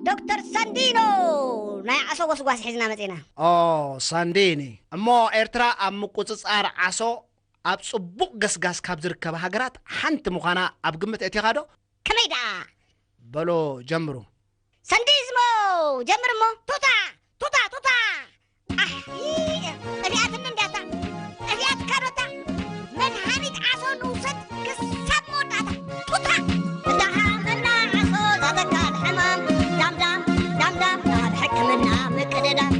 ዶክተር ሳንዲኖ፣ ናይ ዓሶ ጎስጓስ ሒዝና መጺና። ኦ፣ ሳንዲኒ። እሞ ኤርትራ ኣብ ምቁጽጻር ዓሶ ኣብ ጽቡቕ ገስጋስ ካብ ዝርከባ ሃገራት ሓንቲ ምዃና ኣብ ግምት እቲኻ ዶ? ከመይ ደኣ? በሎ፣ ጀምሩ። ሳንዲዝሞ፣ ጀምር እሞ። ቱታ፣ ቱታ፣ ቱታ። ኣህ፣ ጠፊኣትኒ እንዳታ። ጠፊኣትካ ዶ እታ? መድሃኒት ዓሶ ንውሰድ ክሳብ መወዳእታ። ቱታ። እንዳ ሓመና ዓሶ ዛተካ ሕማም፣ ዳምዳም፣ ዳምዳም፣ ናብ ሕክምና ምቅድዳም።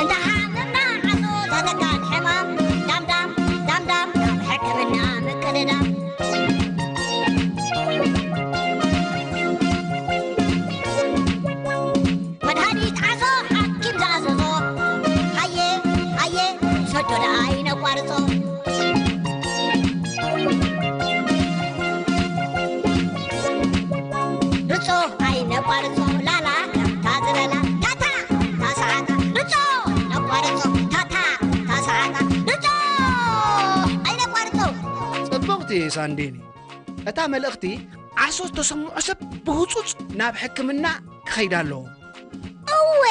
እንዳ ሓመና ዓሶ ዛተካ ሕማም፣ ዳምዳም፣ ዳምዳም፣ ናብ ሕክምና ምቅድዳም። መድሃኒት ዓሶ ሓኪም ዝኣዘዞ፣ ሃየ፣ ሃየ፣ ሰዶ ደኣ ኣይነቋርጾ። ርጾ ኣይነቋርጾ፣ ላላ ከምታ ዝበላ፣ ታታ፣ ታታ ሰዓታ። ርጾ ነቋርጾ፣ ታታ፣ ታታ ሰዓታ። ርጾ ኣይነቋርጾ። ጽብቕቲ ሳንዲኒ። እታ መልእኽቲ ዓሶ ዝተሰምዖ ሰብ ብህጹጽ ናብ ሕክምና ክኸይድ ኣለዎ። እወ።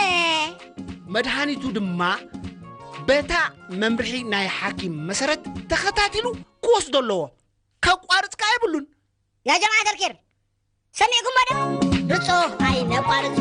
መድሃኒቱ ድማ በታ መምርሒ ናይ ሓኪም መሰረት ተኸታቲሉ ክወስዶ ኣለዎ። ከቋርጽ ከኣ የብሉን። ያ ጀማዓት ኣልኬር፣ ሰሚዕኩሞ ዶ? ርጾ ኣይነቋርጾ፣